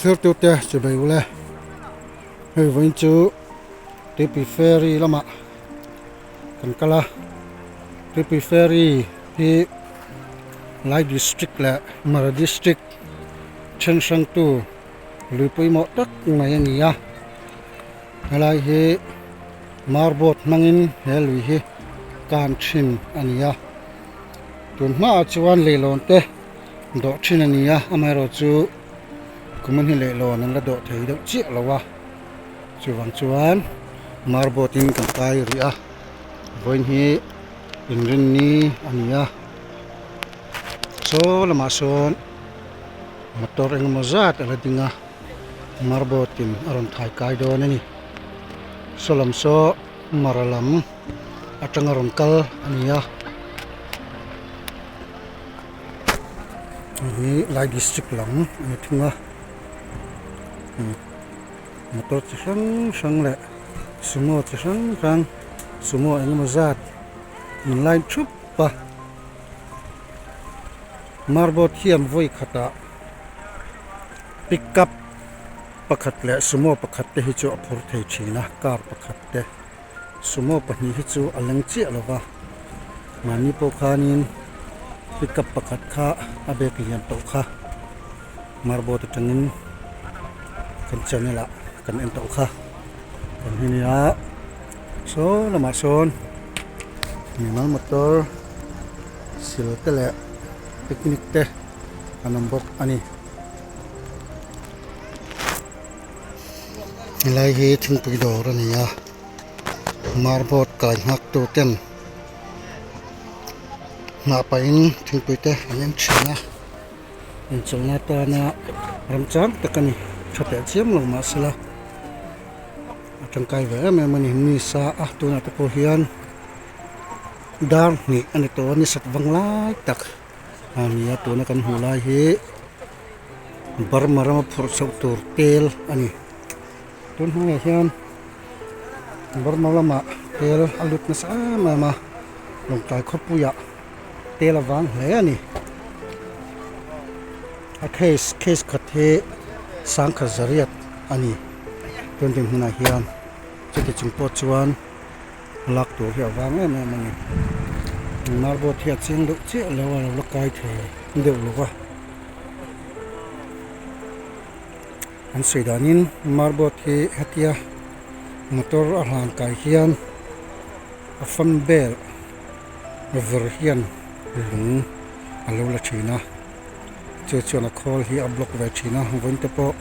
Thirtute chibai ule hei vawiin chu tuipui ferry lamah kan kal a tuipui ferry hi lai district leh mara district then hrangtu lui pawimawh tak mai a ni a helai hi marboat hmangin he lui hi kan thin a ni a tun hmaah chuan leilawn te dawh thin a ni a amaherawhchu kum a hni leh lawn an la dawh thei deuh chiah lo a chuvang chuan marboat in kan kai rih a vawiin hi inrinni a ni a saw lamah sawn motor engemaw zat a la ding a marboat in a rawn thai kai dawn a ni saw lam saw mara lam atanga rawn kal a ni a. Hei hi lai district lam a ni thung a motor chi hrang hrang leh sumo chi hrang hrang sumo eng emaw zat an line thup a marboat hian vawi khatah pickup pakhat leh sumo pakhat te hi chu a phur thei thin a car pakhat te. Sumo pahnih hi chu a leng chiah lo va, mahni pawh khanin pickup pakhat kha a bag lian tawh kha marboat atangin kan channel ah kan en tawh kha kan hi nia saw lamah sawn mimal motor sil te leh picnic te an awm bawk a ni. Helai hi thingpui dawr a ni a marboat kai nghak tu ten nghah pahin thingpui te an en thin a inchawlhna atana remchang tak a ni tha teh chiam lo mahsela a tangkai ve em em a ni mi sa a tunah te pawh hian dar hnih a ni tawh a ni sat vang lai tak a ni a tuna kan hmuh lai hi. Burma rama phurh chhoh tur tel a ni tun hnaiah hian Burma lamah tel a lut nasa em em a lawngtlai khawpuiah tel a vang hle a ni a case case khat hi sangkhat zariat a ni tun dinhmunah hian chuti chung pawh chuan lak tur hi a vang em em a ni marboat hi a chiang deuh chiah lo a lo la kai thei deuh lo va. An sawi danin marboat hi hetia motor a hlan kai hian a fan bel ver hian lung a lo la thin a chu chuan a khawl hi a block ve thin a vawiin te pawh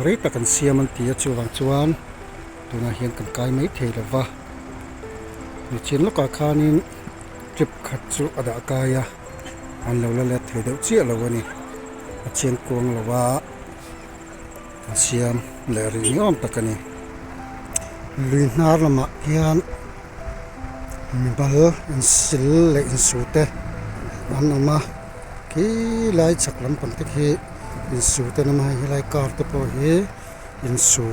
rei tak an siam an ti a chuvang chuan tunah hian kan kai mai thei lo va nichin lawkah khanin trip khat chu a dah kai a. An lo la let thei deuh chiah lo a ni. A chiang kuang lo a, an siam leh rih ni awm tak a ni. Lui hnar lamah hian mibal insil leh insu te an awm a, khi lai chhak lampang te khi insu te an awm a, helai car te pawh hi insu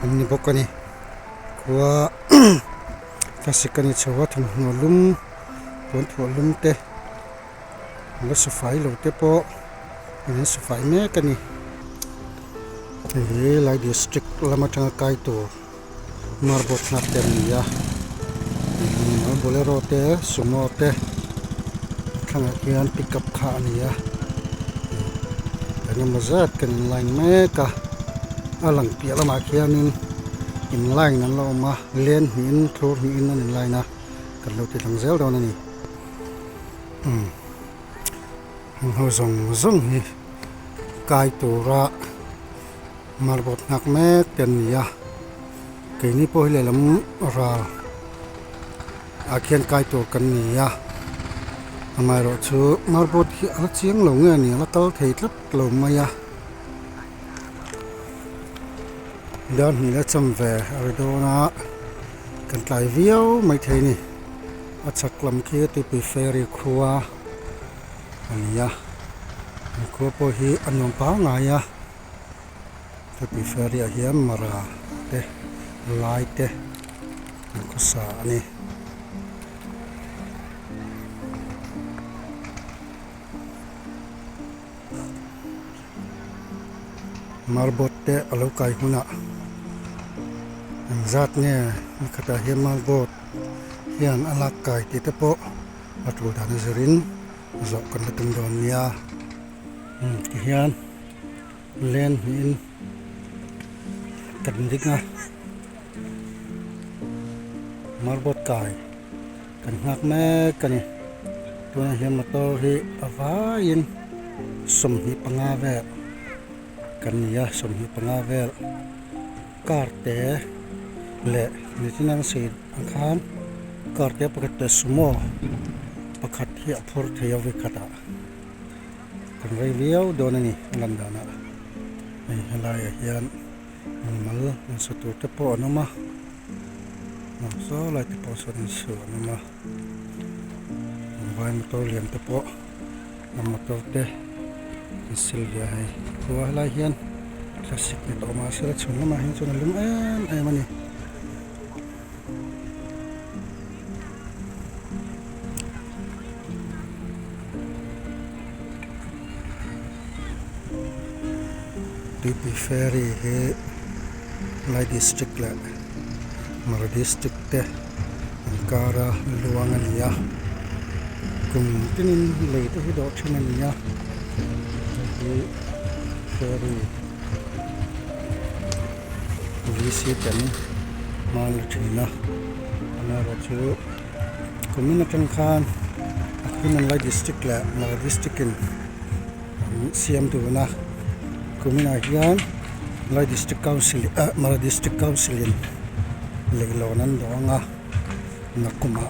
an ni bawk a ni. Khua thlasik a ni chho a thawmhnaw lum. Puan thuah lum te la su fai lo te pawh an su fai mek a ni. Hei hi lai district lam atanga kai tur marboat nghak te an ni a bolero te sumo te a thlangah khian pickup kha a ni a engemaw zat kan in line mek a a lang piah lamah khianin in line an la awm a len hnihin thlur hnihin an in line a. Kan lo ti tlang zel dawn a ni. Umm heng ho zawng zawng hi kai tura marboat nghak mek te an ni a keini pawh hi lehlam ral ah khian kai tur kan ni a amaherawhchu marboat hi a la chiang lo nge a ni a la kal thei tlat lo mai a dar hnih la cham ve a ri dawn a. Kan tlai viau mai thei a ni a chhak lam khi tuipui ferry khua a ni a an khua pawh hi a nuam pangngai a tuipui ferry ah hian mara te lai te an khawsa a ni. Marboat te a lo kai hunah engzat nge ni khatah hian marboat hian a lak kai tih te pawh a tul dan a zirin zawh kan la tum dawn nia tihian len hnihin kan ding a marboat kai kan nghak mek a ni tunah hian motor hi a vaiin 25 vel kan ni a 25 vel car te leh nitin an sawi ang khan car te pakhat leh sumo pakhat hi a phur thei a vawikhatah kan rei viau dawn a ni a lan danah hei helaiah hian mimal insa tur te pawh an awm a saw lai te pawh sawn insu an awm a vai motor lian te pawh a motor te an sil ve a hei khua helai hian thlasik ni tawh mahse a chhun lamah hian chuan a lum em em a ni. Tuipui ferry hi Lai district leh Mara district te inkara luang a ni a kum tinin lei te hi dawh thin a ni a hei hi ferry V C ten hma an la thin a amaherawhchu kumin atang khan a Human Rights District leh Mara District in an siam dun a kuminah hian Lai District Council ah Mara District Council in leihlawn an dawng a nakumah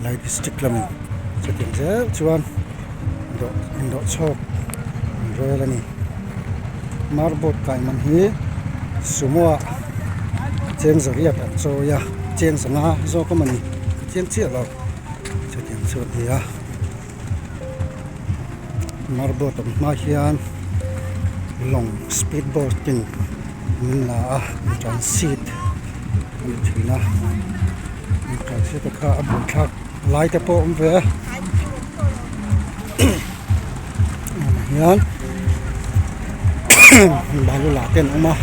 Lai District lamin chutiang zel chuan dawh indawh chhawk an rel a ni marboat kai man hi sumo ah cheng zariat an chawi a cheng zanga zawk a mawni ka chiang chiah lo chutiang chu a ni a. Marboat awm hma hian lawng speed boat in min la a transit a ni thin a transit te kha a buaithlak lai te pawh a awm ve a tunah hian balu lah te an awm a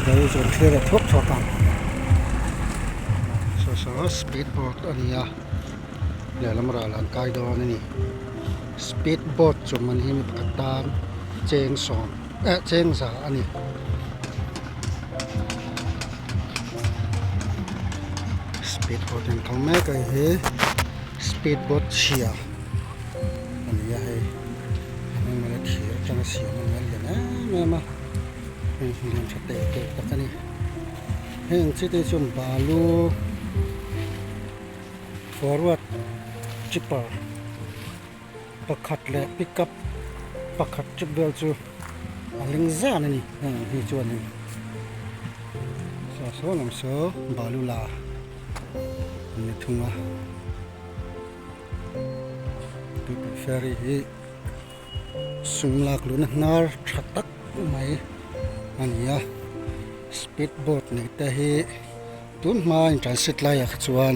balu chu an thlir leh thuak thuak a saw saw speed boat a ni a. Lehlam ral an kai dawn a ni. Speed boat chu man hi mi pakhat tan cheng sawm eh cheng za a ni. Speed boat in kal mek a hei hi speed boat chhia a ni a hei engemaw thir atanga siam a ni a lian em em a hei lian tha teh teh tak a ni. Heng chi te chuan balu. Forward chipper pakhat leh pickup pakhat chip vel chu a ling zan a ni heng hi chuanin saw saw lam saw balu la an ni thung a tuipui ferry hi sum lak luhna hnar tha tak mai a ni a speed boat nei te hi. Tun hma in transit laiah kha chuan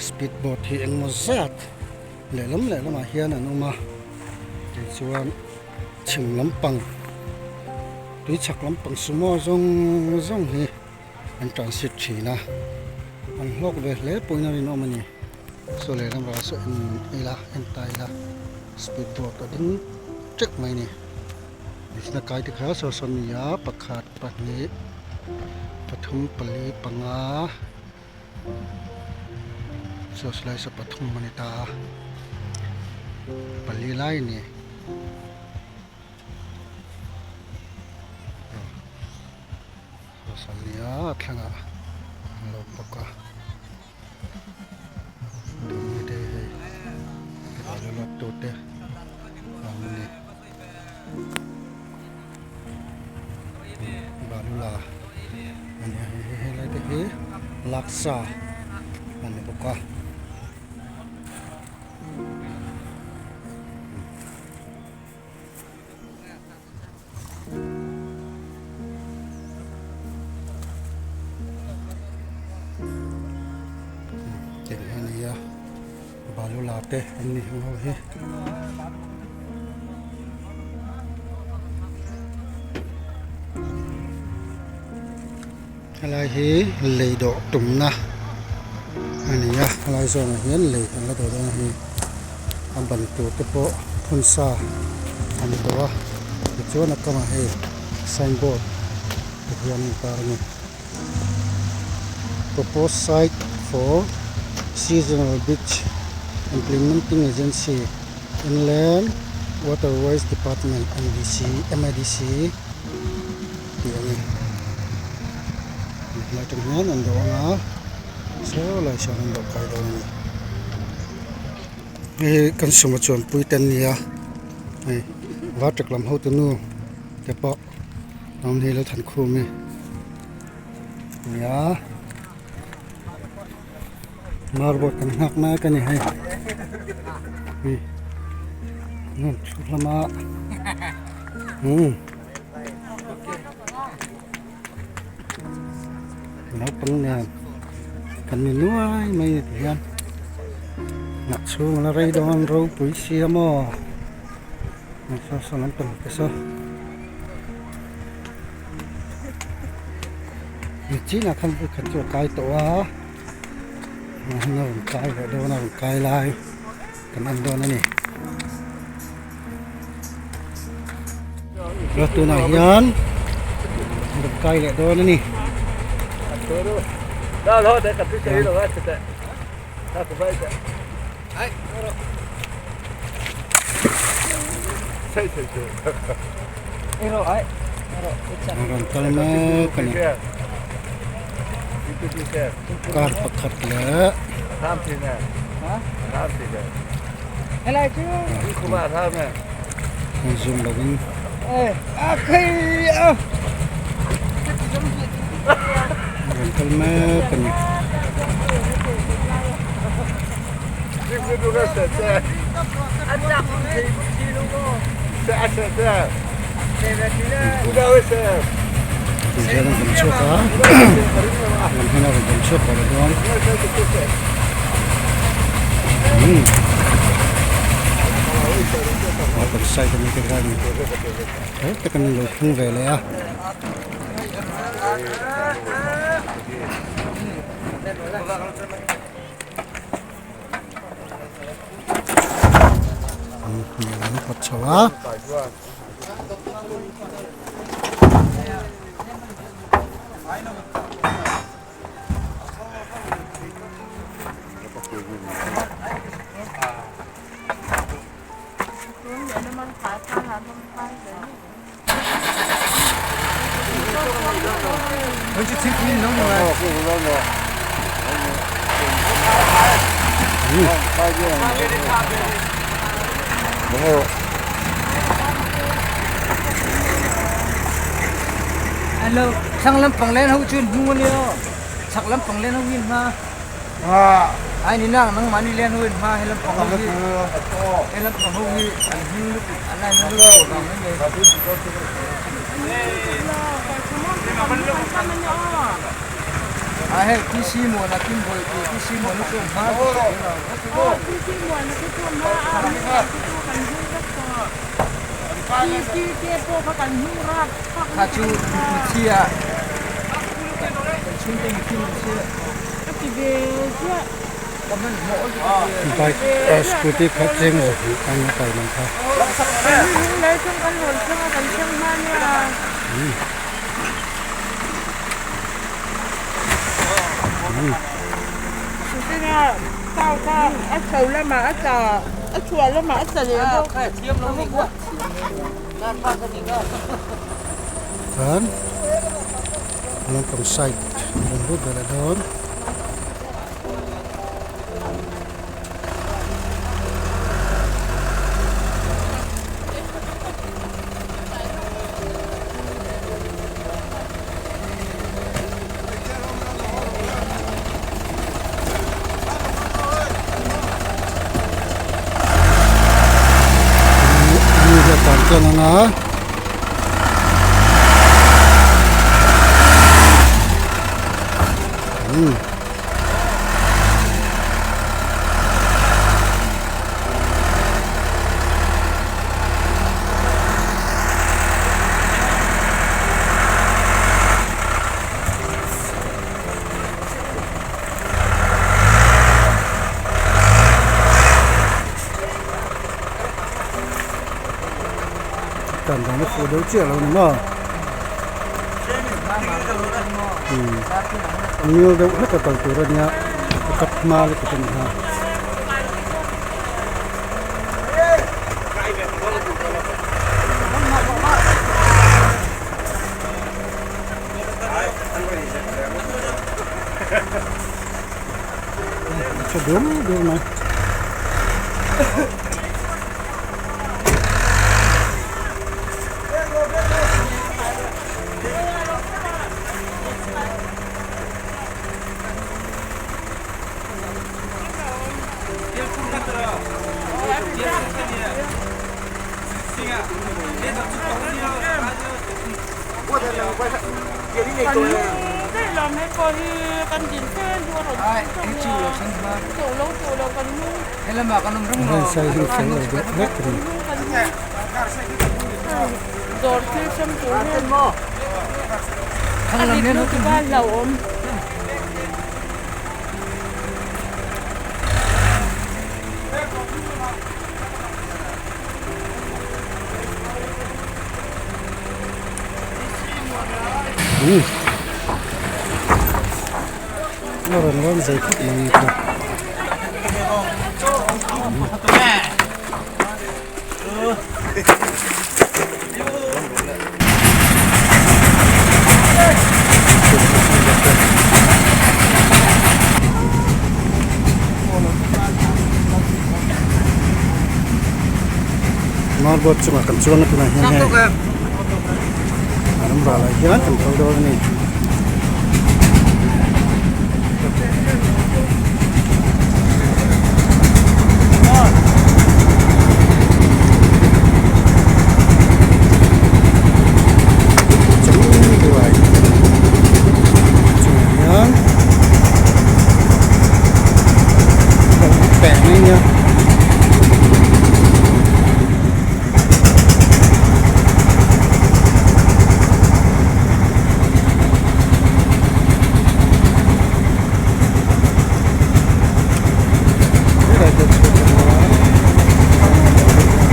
speed boat hi engmaw zat lehlam lehlamah hian an awm a tichuan chhim lampang tui chhak lampang sumo zawng zawng hi an transit thin a an hlawk ve hle pawhin a rinawm a ni saw lehlam ral saw en ila en ta ila speed boat a ding teuh mai a ni. Mihring a kai te kha saw saw nia pakhat pahnih pathum pali panga saw silai saw pathum a ni ta a pali lai a ni saw saw nia a thlangah an lo bawk a. Te hei balu lak tur te a awm a ni balu la a ni a hei helai te hi laksa a ni bawk a. Tiang hi a ni a balu la te an ni ang ho hi. Helai hi lei dawh tumna a ni a helai zawnah hian lei an la dawh dawn a ni a ban tur te pawh phun sa a ni tawh a tichuan a kamah hei sign board te hian a intar a ni proposed site for seasonal beach implementing agency inland waterways department M D C M I D C tih a ni helai atang hian an dawh ang a saw lai sawn an dawh kai dawn a ni hei hi kan sumo chuanpui te an ni a hei varṭek lam hotu nu te pawh an hi lo thankhum hi a ni a marble kan nghak mek a ni hei hei an thu hlawm a umm. Naupang nen kan ni nuai mai a ti hian hnah chhung a la rei dawn ropui sia maw saw saw lampang te saw chinah khan vawikhat chu a kai tawh a a rawn kai leh dawn a rawn kai lai kan en dawn a ni. Tunah hian rawn kai leh dawn a ni. Rawn kal mek a ni. Car pakhat leh zoom lovin rawn kal mek a ni. Tihian a rawn chhuak a lam hian a rawn chhuak ve leh dawn umm kan side ami te khan he tak an lo thleng ve leh a. An pawt chho a. Thlang lampang len ho chu hnu a nia aw chhak lampang len ho hi hma ai ni nang nangmahni len ho in hma he lampang ho hi he lampang ho hi an hming lutuk an line na lutuk vang mai mai. A hei PC Muana Kim Bawi tih PC Muana chu hma kha chu mithi a kan chhungte mithi an si ka hmanhmawh Bike scooty kha cheng zahnih an kai man kha. Chuan lampang side rawn lut ve leh dawn. Mi hi a tlan tlang ang a. tlan dan a fuh deuh chiah lo ni maw ngil deuh hlek a kal tur a nia a cut hma lutuk a ni kha. Tha dur dur mai. A rawn lawn zei khawp mai ka. Marboat chungah kan chuang a tunah hian hei a ram ral ah hian kan kal dawn a ni. Chungduai chungah hian peng mai nia. Helai te chu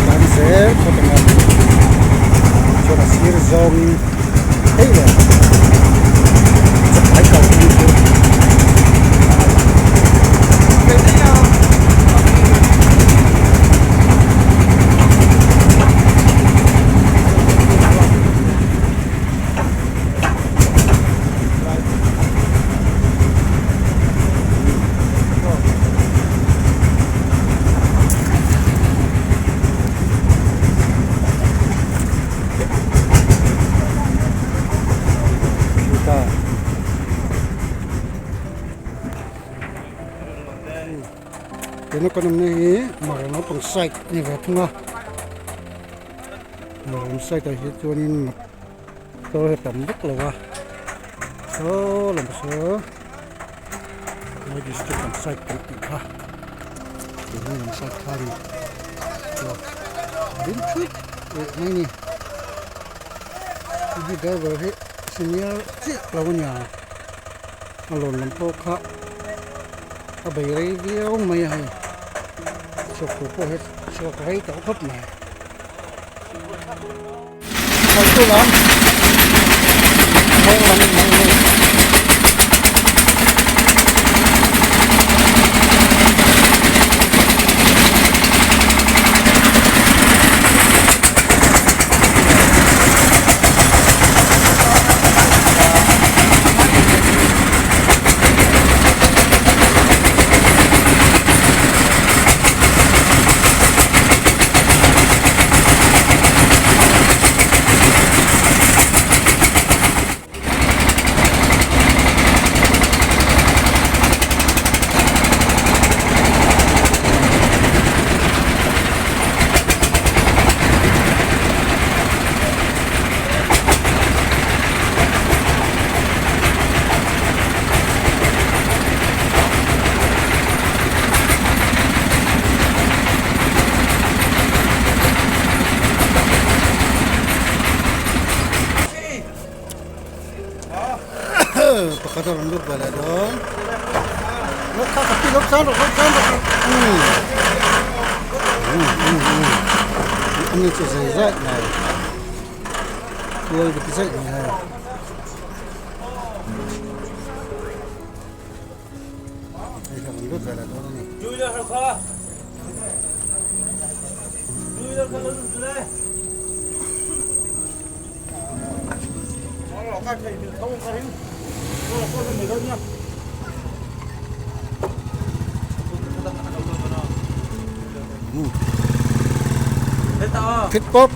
kan zel phawt ang a chuan a sir zawng hei le chawhmai kal hi chu. Tuna kan awmna hi Mara naupang side a ni ve thung a Mara side ah hi chuanin motor hi a tam vak lo a saw lam saw Lai district lam side kan tih kha tuna lam side kha a ni chuan ding thut leh mai a ni hei driver hi senior chiah lo a nia a lawn lam pawh kha a bei rei viau mai a hei chhuak tur pawh hi chhuak rei tawh khawp mai. Pakhat a rawn lut ve leh dawn kha ka pi lo chang rawh lo chang rawh umm umm umm ani chu zei zai mai. Tual ka ti zaih mai hei. Hei hi a rawn lut ve leh dawn a ni. Fit pawp.